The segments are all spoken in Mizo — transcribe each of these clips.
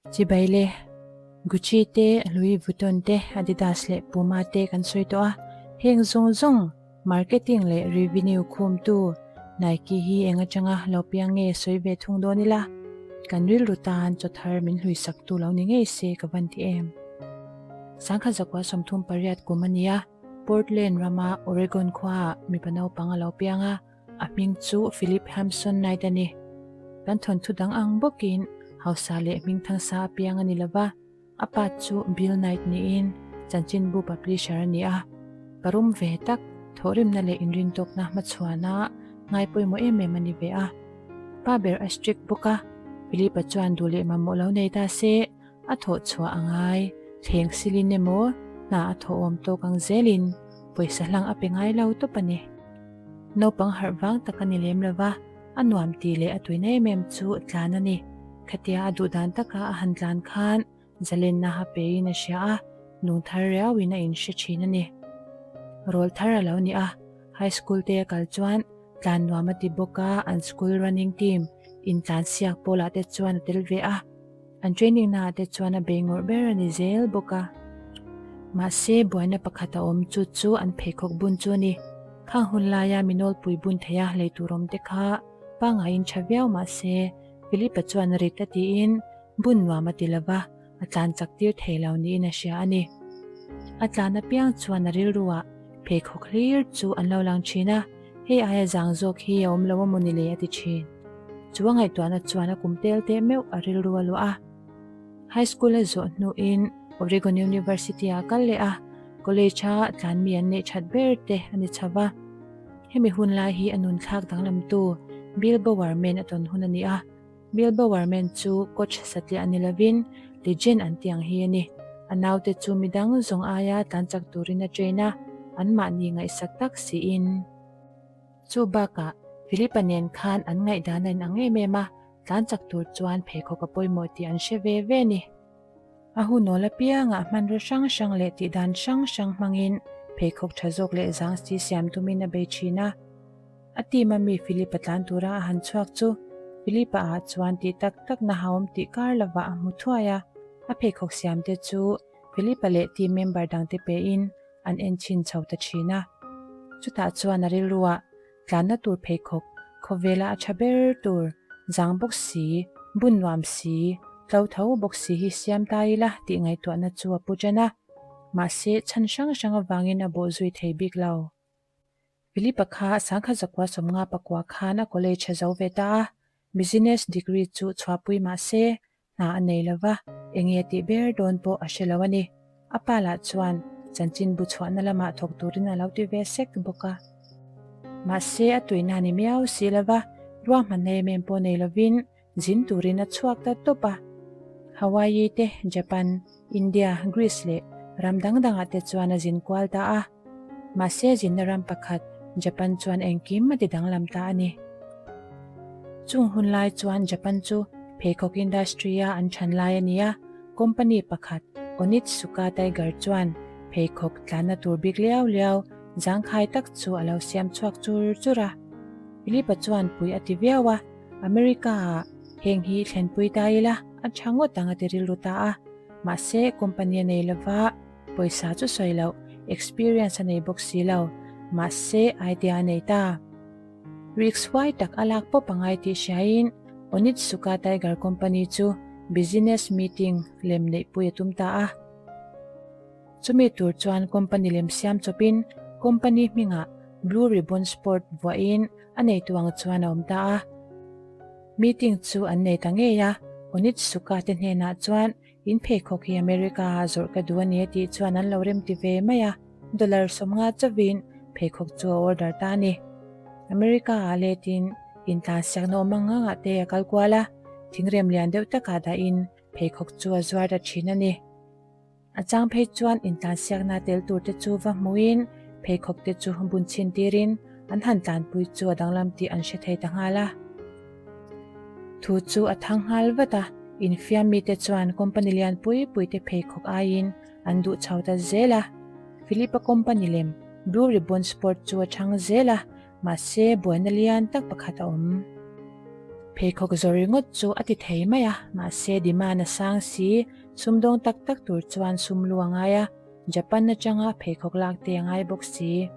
Chibai le, Gucci te, Louis Vuitton te, Adidas leh Puma te kan sawi tawh a, heng zawng zawng marketing leh revenue khumtu Nike hi eng atanga lo piang nge sawi ve thung dawn ila, kan rilru tan chaw thar min hluisaktu lo ni ngei se ka van ti em. Sangkhat zakua 38 kum a ni a, Portland rama Oregon khuaah mipa naupang a lo piang a, A hming chu Philip Hampson Knight a ni. Kan thawnthu dang ang bawkin hausa leh hming thangsa apiang a ni lo va, a pa chu Bill Knight niin chanchinbu publisher a ni a. Parum ve tak, thawhrimna leh inrintawkna hmachhuana ngai pawimawh em em a ni ve a. Pa ber a strict bawk a, Philip-a chuan duh leh mamawh lo nei ta se, a thawh chhuah a ngai, thleng silin emaw hna a thawh awm tawk ang zelin pawisa hlang a pe ngai lo tawp a ni. Naupang harh vang tak a ni lem lo va, a nuam tih leh a tuina em em chu tlan a ni. Khatia a duh dan taka a han tlan khan zalenna a pein a hria a, nung thar riauin a inhre thin a ni. Rawl thar a lo ni a, high school te a kal chuan tlan nuam a ti bawk a, an school running team intlan siak pawlah te chuan a tel ve a. An training naah te chuan a bei ngawrh ber a ni zel bawk a. Mahse, buaina pakhat a awm chu chu an pheikhawk bun chu a ni. Khang hun laia mi nawlpui bun theia hlei tur awm te kha pangaiin tha viau mahse, Philip-a chuan rit a tiin bun nuam a ti lo va, a tlan chak tir thei lo niin a hria a ni. A tlan apiang chuan a rilruah pheikhawk hlir chu an lo lang thin a, hei aia zang zawk hi a awm lo a maw ni le a ti thin. Chu a ngaihtuahna chuan a kum tel teh meuh a rilru a luah a. High school a zawh hnuin Oregon University ah a kal leh a, college a tlanmi an neih that ber te a ni chho va. Hemi hun lai hi a nun thlak danglamtu Bill Bowerman a tawn hun a ni a. Bill Bowerman chu coach satliah ni lovin legend an tih ang hi a ni. A naute chu midang zawng aia tlan chak turin a train a, anmahni ngaihsak tak siin. Chu bakah, Philip-a nen khan an ngaihdan a inang em em a, tlan chak tur chuan pheikhawk a pawimawh tih an hre ve ve a ni. A hunawl apiangah hmanraw hrang hrang leh tihdan hrang hrang hmangin pheikhawk tha zawk leh zang si siam tumin a bei thin a. A team a mi Philip-a tlan tura a han chhuak chu Philip-a ah chuan tih tak tak na haum tih kar lovah a hmu thuai a, a pheikhawk siamte chu Philip-a leh team member dangte pein an en chhin chho ta thin a. Chutah chuan a rilruah tlanna tur pheikhawk khawvela a tha ber tur zang bawk si, bun nuam si, tlo tho bawk si hi siam ta ila tih ngaihtuahna chu a pu tan a. Mahse, chhan hrang hrang avangin a bawh zui thei bik lo. Philip-a kha sangkhat zakua 50 pakua khan a college a zo ve ta a, business degree chu chhuahpui mah se, Hna a nei lo va, enge tih ber dawn pawh a hre lo a ni. A pa lah chuan chanchinbu chhuahna lamah thawk turin a lo ti ve sek bawk a. Mahse, a tuina ni miau si lo va, ruahmanna em em pawh nei lovin zin turin a chhuak ta tawp a. Hawaii te, Japan, India, Greece leh ram dang dangah te chuan a zin kual ta a. Mahse, zinna ram pakhat, Japan chuan engkim a ti danglam ta a ni. Chung hun lai chuan Japan chu pheikhawk industry-a an than lai a ni a, company pakhat Onitsuka Tiger chuan pheikhawk tlanna tur bik liau liau zangkhai tak chu a lo siam chhuak chur chur a. Philip-a chuan pui a ti viau a, America-ah heng hi thlenpui ta ila a tha ngawt ang a ti rilru ta a, mahse company a nei lova, Pawisa chu sawi loh, experience a nei bawk si lo, mahse idea a nei ta. Risk huai tak a lak pawp a ngai tih hriain Onitsuka Tiger Company chu business meeting lem neihpui a tum ta a. Chumi tur chuan company lem siam chawpin company hmingah Blue Ribbon Sport vuahin a neitu ang chuan a awm ta a. Meeting chu an nei ta ngei a, Onitsuka te hnenah chuan In pheikhawk hi America ah zawrh ka duh a ni a tih chuan an lo remti ve mai a, dollar 50 chauhin pheikhawk chu a order ta a ni. America ah letin intlansiakna awm ang ang ah te a kal kual a, thingrem lian deuh takah dahin pheikhawk chu a zuar ta thin a ni. A chang phei chuan intlansiakna tel tur te chu va hmuhin pheikhawk te chu bun chhin tirin an han tlanpui chu a danglam tih an hre thei ta nghal a. Thu chu a thang nghal vat a, infiam mite chuan company lian pui pui te pheikhawk aiin an duh chho ta zel a. Philip-a company lem Blue Ribbon Sport chu a chhang zel a, mahse buaina lian tak pakhat a awm. Pheikhawk zawr ringawt chu a ti thei mai a, mahse demand a sang si, sumdawng tak tak tur chuan sum lu a ngai a, Japan atanga pheikhawk lak te a ngai bawk si.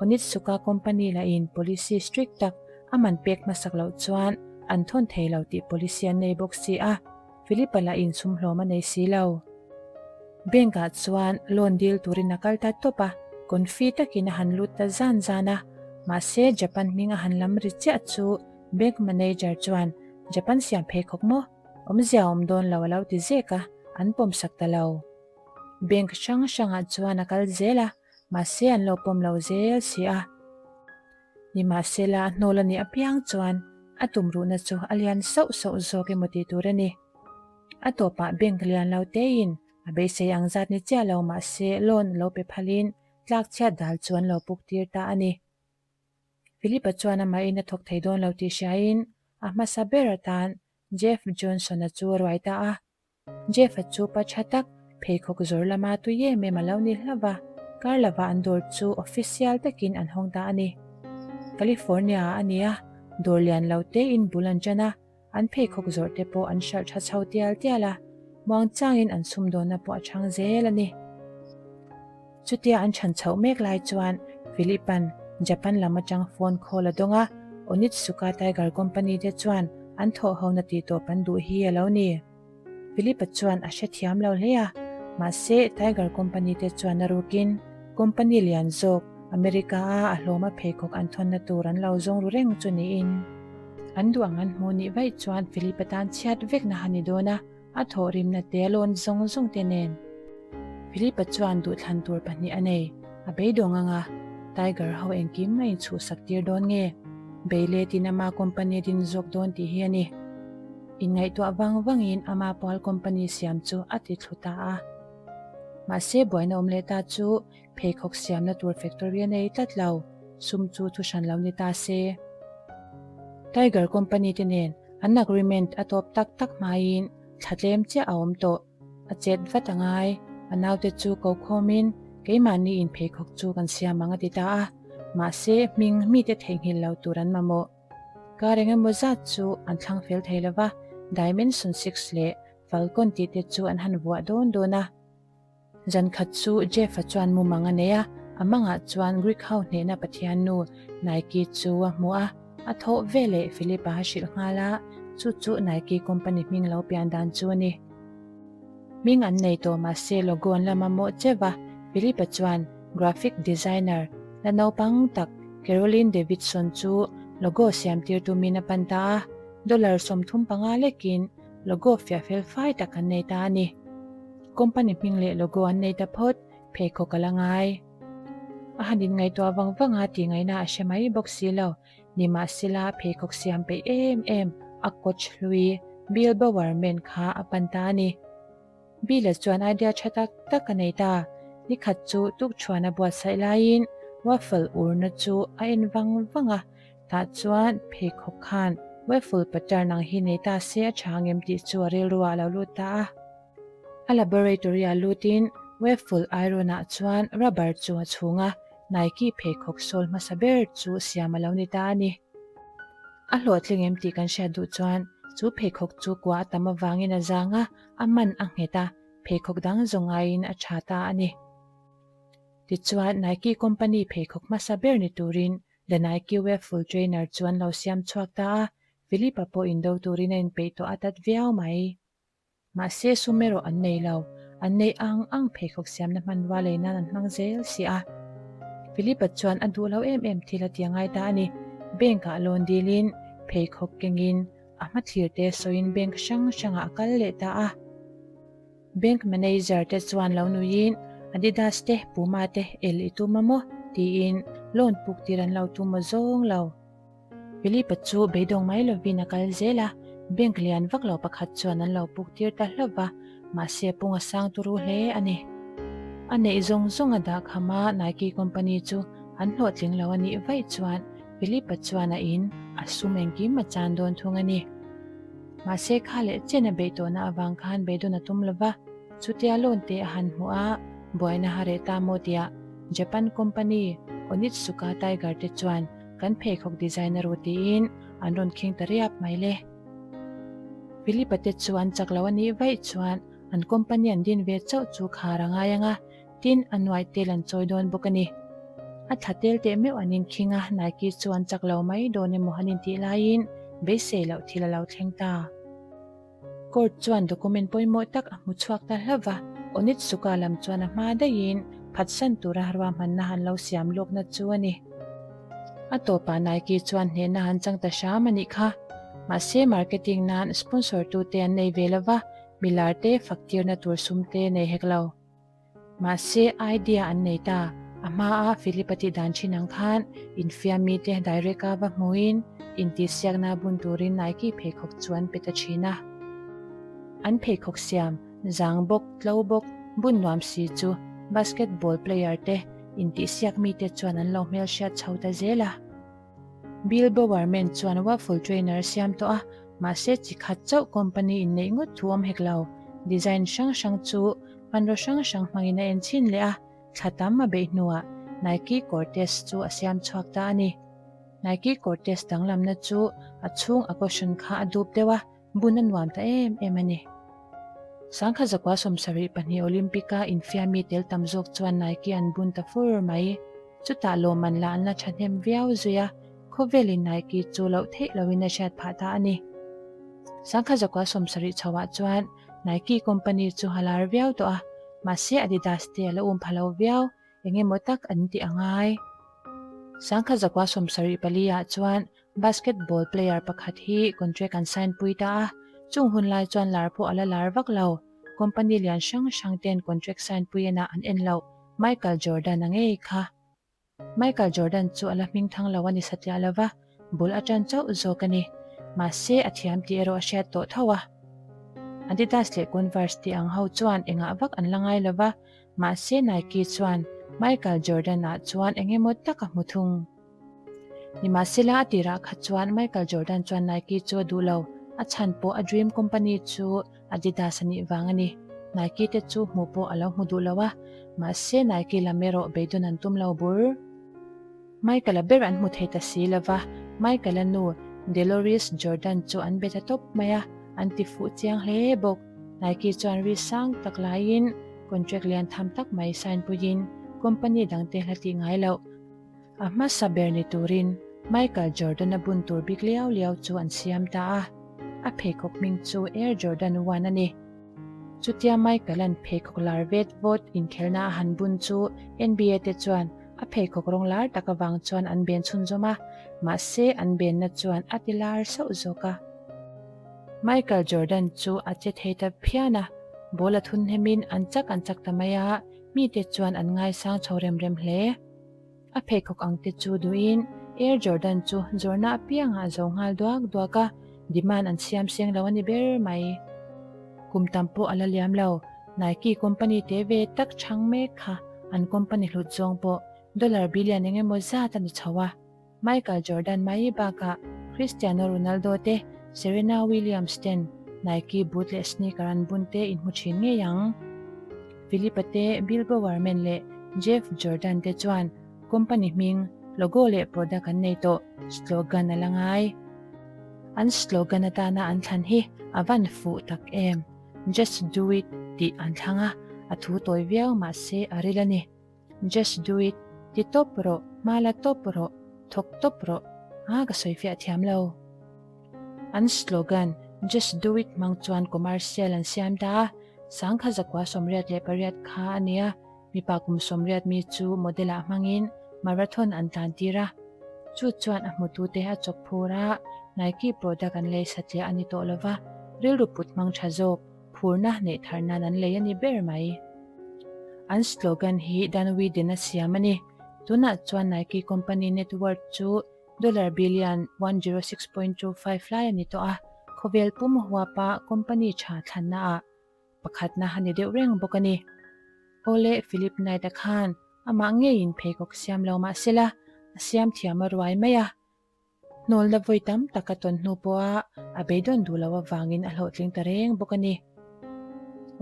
Onitsuka company lahin policy strict tak a man pek hmasak loh chuan an thawn thei lo tih policy an nei bawk si a, Philip-a lahin sum hlawm a nei si lo. Bank-ah chuan loan dil turin a kal ta tawp a, confi takin a han lut ta zan zan a. Mahse, Japan hming a han lam ri chiah chu bank manager chuan, Japan siam pheikhawk maw? Awmzia awm dawn lo a lo ti zek a, an pawmsak ta lo. Bank hrang hrangah chuan a kal zel a, mahse an lo pawm lo zel si a. Nimahsela a hnawl a nih apiang chuan a tumruhna chu a lian sauh sauh zawk emaw tih tur a ni. A tawpah bank lian lo tein a beisei ang zat ni chiah lo mahse loan lo pe phalin tlak chhiat dal chu an lo puk tir ta a ni. Philip-a chuan amahin a thawk thei dawn lo tih hriain a hmasa ber atan Jeff Johnson-a chu a ruai ta a. Jeff-a chu pa tha tak, pheikhawk zawr lama tui em em a lo ni hlauh va, kar lova an dawr chu official takin an hawng ta a ni. California-ah a ni a, dawr lian lo tein bul an ṭan a, an pheikhawk zawrh te pawh an hralh tha chho tial tial a, muangchangin an sumdawnna pawh a chhang zel a ni. Chutia an chhan chhoh mek lai chuan Philip-a'n Japan lam atang phone call a dawng a, Onitsuka Tiger Company te chuan an thawh hona tih tawp an duh hi a lo ni. Philip-a chuan a hrethiam lo hle a, mahse Tiger Company te chuan a rukin company lian zawk America-a a hlawma pheikhawk an thawnna tur an lo zawng ru reng chu niin an duh ang an hmuh nih vaih chuan Philip-a tan chhiat vekna a ni dawn a. A thawhrimna te lawn zawng zawng te nen. Philip-a chuan duhthlan tur pahnih a nei, a beidawng ang a, Tiger ho engkim a inchhuhsak tir dawn nge, bei letin ama company a din zawk dawn tih hi a ni. Inngaihtuah vang vangin ama pual company siam chu a ti thlu ta a. Mahse buaina awm leh ta chu pheikhawk siamna tur factory a nei tlat lo, sum chu thu hran lo ni ta se. Tiger company te nen An agreement a tawp tak tak hmaiin thla tlem chiah a awm tawh. A chet vat a ngai. A naute chu ko khawmin keimahni in pheikhawk chu kan siam ang a ti ta a. Mahse, hming mite theihnghilh lo tur an mamawh. Kar eng emaw zat chu an thlang fel thei lova, Dimension 6 leh Falcon tih te chu an han vuah dawn dawn a. Zan khat chu Jeff-a chuan mumang a nei a, a mangah chuan Greek ho hnehna pathiannu Nike chu a hmu a, a thawh veleh Philip-a a hrilh nghal a, chu chu Nike company hming lo pian dan chu a ni. Hming an nei tawh mahse logo an la mamawh cheuh a, Philip-a chuan graphic designer la naupang tak Caroline Davidson chu logo siam tir tumin a pan ta a, dollar 35 lekin logo fiah fel fai tak an nei ta a ni. Company hming leh logo an nei ta phawt, pheikhawk a la ngai. A han inngaihtuah vang vang a tih ngaihna a hre mai bawk si lo. Nimahsela pheikhawk siam peih em em a coach hlui Bill Bowerman kha a pan ta a ni. Bill-a chuan idea tha tak tak a nei ta. Nikhat chu tukṭhuan a buatsaih laiin waffle urna chu a en vang vang a, tah chuan pheikhawk khan waffle pattern ang hi nei ta se a tha ang em tih chu a rilru ah a lo lut ta a. A laboratory-ah lutin waffle iron-ah chuan rubber chu a chhung a, Nike pheikhawk sawl hmasa ber chu siam a lo ni ta a ni. A hlawhtling em tih kan hriat duh chuan chu pheikhawk chu kua a tam avangin a zang a, a man a nghet a, pheikhawk dang zawng aiin a tha ta a ni. Tichuan, Nike company pheikhawk hmasa ber ni turin The Nike Waffle Trainer chu an lo siam chhuak ta a, Philip-a pawh indo turin a inpeih tawh a tat viau mai. Mahse sum erawh an nei lo, an neih ang ang pheikhawk siamna hmanrua lei nan an hmang zel si a. Philip-a chuan a duh lo em em thil a ti a ngai ta a ni. Bank-ah loan dilin, pheikhawk kengin, a hmathlir te sawiin bank hrang hrangah a kal leh ta a. Bank manager te chuan lo nuiin, Adidas te, Puma te el i tum a maw? tiin loan puk tir an lo tum aw zawng lo. Philip-a chu beidawng mai lovin a kal zel a, bank lian vak lo pakhat chuan an lo puk tir ta hlauh va, mahse pung a sang turu hle a ni. A neih zawng zawng a dah kham a, Nike company chu an hlawhtling lo a nih vaih chuan Philip-a chuan a in a sum engkim a chan dawn thung a ni. Mahse kha leh chen a beih tawhna avang khan beidawn a tum lo va, chutia loan te a han hmuh a, buaina ha reh ta maw tia Japan company Onitsuka Tiger te chuan Kan pheikhawk designer u tiin an rawn khing ta riap mai le. Philip-a te chu an chak lo a nih vaih chuan an company an din ve chauh chu khar a ngai ang a, tin a nuai tel an chawi dawn bawk a ni. A thla tel teh meuh an inkhing a, Nike chu an chak lo mai dawn emaw an intih laiin beisei loh thil a lo thleng ta. Court chuan document pawimawh tak a hmu chhuak ta hlauh va, Onitsuka lam chuan a hma daihin phatsan tura ruahmanna an lo siam lawkna chu a ni. A tawpah Nike chuan hnehna an chang ta hram a nih kha. Mahse marketing nan sponsor tute an nei ve lova, milar te fak tirna tur sum te nei hek lo. Mahse idea an nei ta, a hmaa Philip a tih dan thin ang khan infiam mite direct a va hmuin intihsiakna bun turin Nike pheikhawk chu an pe ta thin a. An pheikhawk siam, zang bawk, tlo bawk, bun nuam si chu basketball player te intihsiak mite chuan an lo hmelhriat chho ta zel a. Bill Bowerman chuan waffle trainer a siam tawh a, mahse chi khat chauh company in neih ngawt thu awm hek lo. Design hrang hrang chu hmanraw hrang hrang hmangin a en chhin leh a, thla tam a beih hnuah Nike Cortez chu a siam chhuak ta a ni. Nike Cortez danglamna chu a chhung a cushion kha a dup deuh a, bun a nuam ta em em a ni. Sangkhat zakua 72 Olympic-a infiammi tel tam zawk chuan Nike an bun ta fur mai. Chutah lawmman lah an la thahnem viau zui a, khawvelin Nike chu loh theih loin a hriat phah ta a ni. Sangkhat zakua 70 chhoah chuan Nike company chu a lar viau tawh a, mahse Adidas te a la um pha lo viau, eng emaw tak an tih a ngai. Sangkhat zakua 74 ah chuan Basketball player pakhat hi contract an sign pui ta a, chung hun lai chuan lar pawh a la lar vak lo. Company lian hrang hrang ten contract sign pui enah an en loh Michael Jordan a ngei kha. Michael Jordan chu a la hming thang lo a ni satliah lo va, bul atan chauh zawk a ni. Mahse a thiam tih erawh a hriat tawh tho a. Adidas leh Converse tih ang ho chuan engah vak an la ngai lo va, mahse Nike chuan Michael Jordan-ah chuan eng emaw tak a hmu thung. Nimahsela a tirah kha chuan Michael Jordan chuan Nike chu a duh lo, a chhan pawh a dream company chu Adidas a nih vang a ni. Nike te chu hmuh pawh a lo hmu duh lo a, mahse Nike lam erawh beidawn an tum lo bur. Michael-a ber an hmu thei ta si lo va, Michael-a nu Deloris Jordan chu an be ta tawp mai a, an ti fuh chiang hle bawk. Nike chuan ri sang tak laiin contract lian tham tak mai sign puiin company dangte hla tih ngai loh, A hmasa ber ni turin Michael Jordan-a bun tur bik liau liau chu an siam ta a, a pheikhawk hming chu Air Jordan One a ni. Chutia Michael-a'n pheikhawk lar vet vawt inkhelna a han bun chu NBA te chuan a pheikhawk rawng lar tak avang chuan an ben chhunzawm a, mahse an benna chuan a ti lar sauh zawk a. Michael Jordan chu a che thei ta phian a, ball a thun hnemin an chak an chak ta mai a, mite chuan an ngaisang chho rem rem hle. A pheikhawk ang te chu duhin Air Jordan chu zawrhna apiangah a zo nghal duak duak a, demand an siam seng lo a ni ber mai. Kum tam pawh a la liam lo, Nike company te ve tak chhang mek kha an company hlut zawng pawh dollar billion eng emaw zat a ni chho a. Michael Jordan mai bakah Cristiano Ronaldo te, Serena Williams ten Nike boot leh sneaker an bun te inhmu thin ngei ang. Philip-a te, Bill Bowerman leh Jeff Jordan te chuan company hming, logo leh product an nei tawh, slogan a la ngai. An slogan atana an thlan hi a van fuh tak em? Just do it tih an thlang a, a thu tawi viau mahse a ril a ni. Just do it, ti tawp rawh, hma la tawp rawh, thawk tawp rawh, a ka sawi fiah thiam lo. An slogan Just do it hmang chuan commercial an siam ta a, sangkha zakua 88 kha a nia, mipa kum 80 mi chu model ah hmangin marathon an tlan tir a, chu chuan a hmutute a chawk phur a, Nike product an lei satliah a ni tawh lova, rilru put hmang tha zawk. Phurna neih thar nan an lei a ni ber mai. An slogan hi Dan Wieden a siam a ni. Tunah chuan Nike company net worth chu dollar billion 106.25 lai a ni tawh a, khawvel pum huapa company tha thlanna ah pakhatna a ni deuh reng bawk a ni. Awle Philip Knight-a khan amah ngeiin pheikhawk siam lo mah sela, a siam thiam a ruai mai a. Hnawlna vawi tam tak a tawn hnu pawha a beidawn duh loh avangin a hlawhtling ta reng bawk a ni.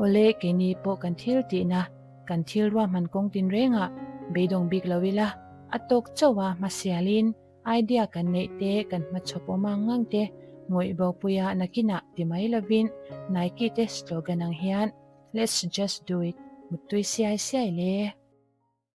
Awle, keini pawh kan thil tihna, kan thil ruahman kawng tin rengah beidawng bik lo ila, a tawk chauh a hmasialin Idea kan neih te, kan hmachhawp awm ang ang te, ngawih bopuia nakinah ti mai lovin Nike te slogan ang hian Let's just do it, muttui siai siai le.